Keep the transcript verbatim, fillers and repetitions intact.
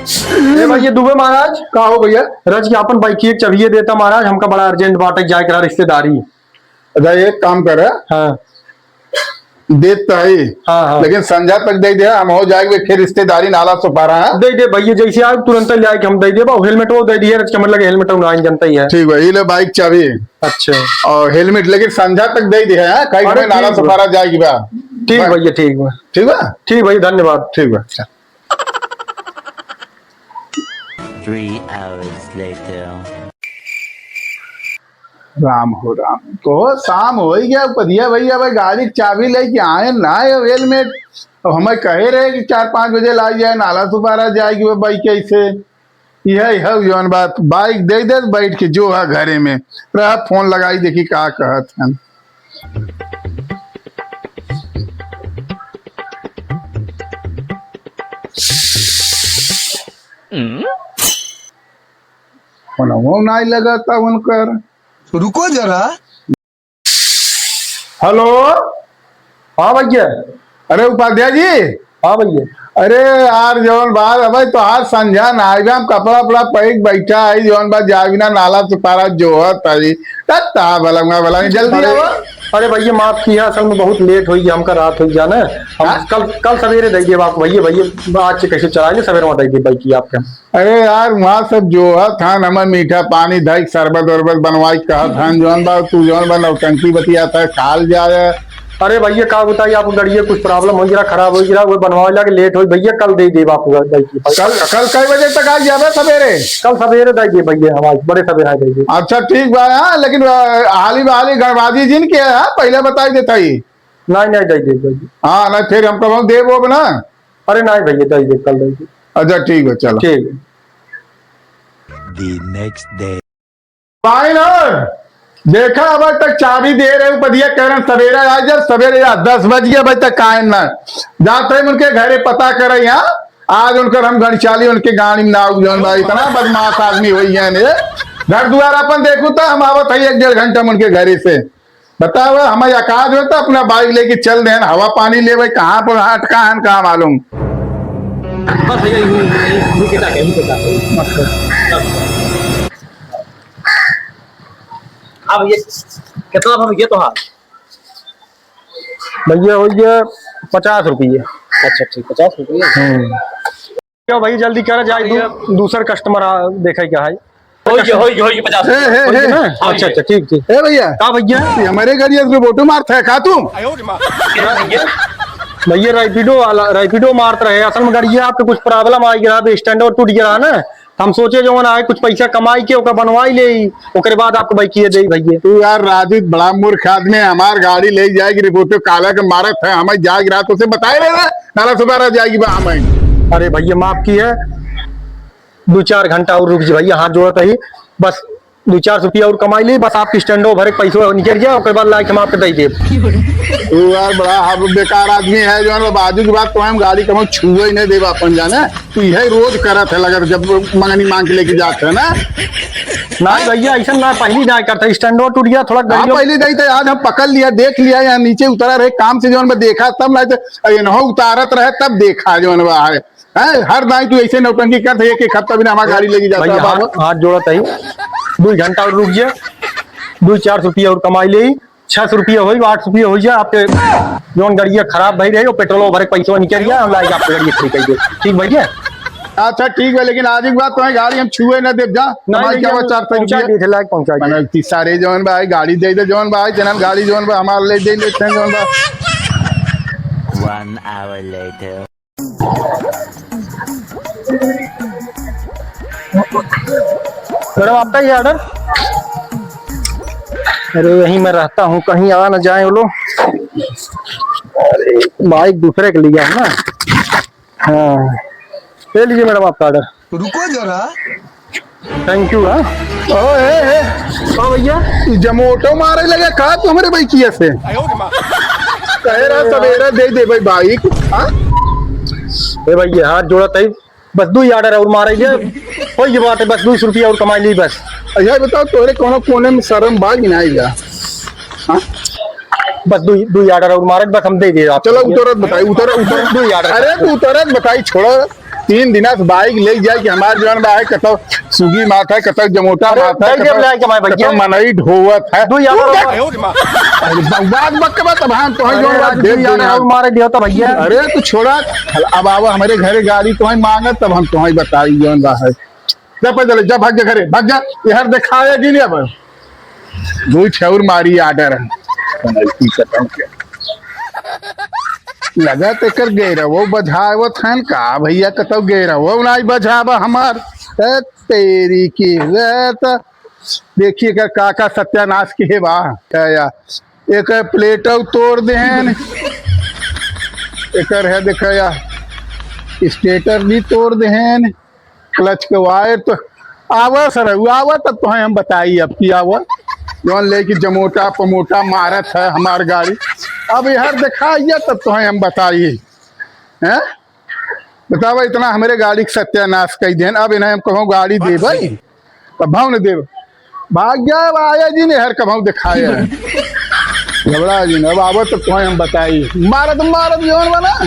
ए भैया दुबे महाराज। का हो भैया? रज के आपन बाइक के चाबिये देता महाराज, हमका बड़ा urgent बाटे, जाए के रहा रिश्तेदारी। अच्छा, एक काम करे। हाँ। देत तो है, हाँ, हाँ। लेकिन संझा तक दे दे, हम हो जाएंगे फिर रिश्तेदारी नाला सुपारा है। दे दे भैया, जैसे आए तुरंत ले आए के हम दे देबा। हेलमेट वो दे दिए, रज के मतलब हेलमेट वो आइन जनता ही है। ठीक बा, ई ले बाइक चाबी। अच्छा। और हेलमेट लेकिन संझा तक दे दे, हाँ? कहीं अरे हमें नाला ठीक बा। सुपारा जाएगी बा। ठीक बा। भैया, ठीक बा। ठीक बा? ठीक भैया, धन्यवाद। ठीक बा। Three hours later. राम हो राम, कहो शाम हो ही गया, उपधिया भैया भाई गाड़ी की चाबी लेके आए ना, ये हेलमेट। अब हमें कहे रहे कि चार पाँच बजे लाई जाए, नाला सुपारा जाएगी वो बाइक कैसे। यह, यह जौन बात, बाइक दे दे, बैठ के जो है घरे में रहा, फोन लगाई, देखी का कहत हैं। फोनवो नाई लगत उनकर। रुको जरा। हेलो। हाँ भैया। अरे उपाध्याय जी। हाँ भैया। अरे यार, जौन बात, अबे तोहार संझा ना आइबे, हम कपड़ा उपड़ा पहिर के बैठा है, जौन बात जाबी ना नाला सुपारा जोहत है। तब ता भलंगा भलंगा, जल्दी अरे, आवा। अरे भैया, माफ किया, असल में बहुत लेट हो गया, हमका रात हो गया ना। हम हाँ? कल, कल सवेरे दे देब आपको भैया। भैया, आज से कैसे चला ले, सवेरे में दे देब बाइक की आपके। अरे यार, वहाँ सब जोहत हन, हमें मीठा पानी धई, शरबत वरबत बनवाई कहत हन, जौन बा, तू जौन बा, नौटंकी बतियात है, खाल जाए। अरे भैया, का बताई, आपको गड़िया कुछ problem हो गिरा, खराब हो गिरा, वो बनवावे लागे लेट होई भैया, कल दे देब आपको बाइक की। कल, कल कई बजे तक आ जाबे सवेरे? कल सवेरे दे देब भैया, हम आज बड़े सवेरे आ जाइए। अच्छा, ठीक बा, हाँ, लेकिन, अ, हाली बहाली गड़बाजी जिन के, हाँ, पहले बताई देता ही। नहीं, नहीं, दे देब, दे देब। हाँ, नहीं, फिर हम कहूँ देब ओब ना। अरे नहीं भैया, दे देब, कल दे देब। अच्छा, ठीक बा, चलो। ठीक है। The next day. पाइन, देखा, अब तक चाबी दे रहे, उपधिया कह रहे, सवेरे आ जा, सवेरे आ, दस बज गया, अब तक काहे ना। जात रहे उनके घरे पता करे यहाँ, आज उनकर हम गणिचाली उनके गाड़ी में ना आऊ, जौन बा, इतना बदमाश आदमी होई है ने। घर दुआर अपन देखू तो हम आवत है एक डेढ़ घंटा में उनके घरे से। बताओ, हमारी औकात हो तो अपना बाइक लेके चल देन, हवा पानी लेवे, कहाँ पर अटका है, कहाँ मालूम। बस भैया, यही, यही, यही कितना है, यही कितना है। हाँ भैया, कितना भैया, ये तो हाँ। भैया, हो गया पचास रुपये। अच्छा, ठीक, पचास रुपये। हम्म। क्यों भाई, जल्दी कर, जाए, दू-, दूसर customer आ, देखे क्या है। होई गया, होई गया, होई गया, पचास। हे, हे, होई गया हे। ना? अच्छा, अच्छा, ठीक, ठीक। ए भैया। का भैया? ये हमारे गाड़ी में रोबोटो मारता है का तू? भैया, रैपिडो वाला, रैपिडो मारत रहे। असल में गाड़ी आपके कुछ problem आ गया, अब stand टूट गया ना। हम सोचे जो ना आए, कुछ पैसा कमाई के ओका बनवाई ले, ओकरे बाद आपको बाइक ये दे भैया। तू यार राजू बड़ा मूर्ख आदमी है, हमार गाड़ी ले जाएगी, रोबोटो काला के मारत है, हमें जाएगी रात उसे बताए रहे ना, नाला सुपारा जाएगी बा हमें। अरे भैया, माफ किया। दो चार घंटा और रुक जी भैया, हाथ जोड़त ही, बस दो चार सौ रुपया और कमाई ली, बस आपके stand भरे पैसा निकल जाए, ओकर बाद लाइक हम आपके दे देब। तू यार बड़ा हम बेकार आदमी है, जो है बाजू की बात तो हम गाड़ी कम छुए ही नहीं देब अपन जाने, तू यही रोज करत है, लगत जब मंगनी मांग के लेके जात है ना। ना भैया, ऐसा ना, पहली ना करता, stand टूट गया थोड़ा हाँ, गरीब। पहली नहीं तो आज हम पकड़ लिया, देख लिया, यहाँ नीचे उतरा रहे काम से, जो है देखा तब, नहीं तो ये न हो उतारत रहे तब देखा, जो है हैं, हर दाई तू ऐसे नौटंकी करत है, एक एक हफ्ता बिना हमार गाड़ी लेके जाता है भैया, बाबा। हाथ, हाथ जोड़त ही, दो घंटा और रुक जा, दो चार सौ रुपया और कमाई ले, छह सौ रुपया होई, आठ सौ रुपया होई जा, आपके जौन गड़िया खराब भई रहे, वो पेट्रोल भरे के पैसा निकल गया, हम लाइक आपके गड़िया ठीक कर दे। ठीक भैया? अच्छा, ठीक है, लेकिन आज एक बात, तुम्हें गाड़ी हम छुए ना देब जा, नहीं, हमारे नहीं, क्या हम हुआ, चार सौ पहुंचा रुपया? दे थे, लाइक पहुंचा दे। मैंने तीस सारे जौन बा, गाड़ी दे दे जौन बा, जनन गाड़ी जौन बा, हमारे ले दे लेते हैं जौन बा। One hour later. मैडम, आपका ये ऑर्डर? अरे, यहीं मैं रहता हूँ, कहीं आ ना जाए वो लोग। अरे, बाइक दूसरे के लिए है ना। हाँ, ले लीजिए मैडम, आपका ऑर्डर। रुको जरा। Thank you, हाँ। ओ, ए, ए। हाँ भैया। ई जमोटो मारे लगे का तू हमरे बाइकिया से? कहे रहा सवेरे दे दे भाई बाइक, हाँ? ए भैया, हाथ जोड़त ही, बस दुई ऑर्डर और मारे ले, होई बात है, बस दुई सौ रुपया और कमाई ली बस। अच्छा, बताओ, तोहरे कोनो कोने में शर्म बा कि नाई बा? हाँ? बस दुई, दुई ऑर्डर और मारे, बस हम दे दे आप। चलो, उतरत बताई, उतर, उतर। दुई ऑर्डर। अरे, तू उतरत बताई, छोड़ो। तीन दिना से बाइक ले जाए कि हमार जौन बा है, कतौ सुगी मात है, कतौ जमोटा अरे, मात है, दे देब कतौ, लाई के भाई भैया। कतौ मनई ढोवत है। दू यार तू और क्या? अरे, बकवास मत कर, तब हम तोहई अरे, जौन बा आज दे दू यार देना। और मारे दियो तो भैया। अरे, तू छोड़ा, अब आवा हमरे घरे गाड़ी तोहई मांगत, तब हम तोहई बताई जौन बा है। जा पैदल, जा, भाग जा घरे, भाग जा। यार देखाया जी नहीं अब। दो छौर मारी आडर है। लगा तो कर गए रहो, बजावत हन का भैया, कतौ गए रहो, नाई बजावा हमार। ए, तेरी की, ए, तो देखिए कर का का सत्यानाश के बा। क्या या, एक प्लेटौ तोड़ देहन, एकर है देखा या, स्टेटर भी तोड़ देहन। क्लच के वायर तो आवा सर, आवा तब तोहई हम बताई अब की आवा। जौन लेके जमोटा पमोटा मारत है हमार गाड़ी। अब यार देखाइए तब तोहई हम बताई। हैं? बतावा, इतना हमरे गाड़ी के सत्यानाश कई देन, अब इन्हें हम कहूँ गाड़ी देबै? तब भाव न देब। भाग गया, अब आया जी नहीं हर कभाव दिखाया है। घबरा जी नहीं, अब आवत तो तोहई हम बताई। मारत मारत जौन बना।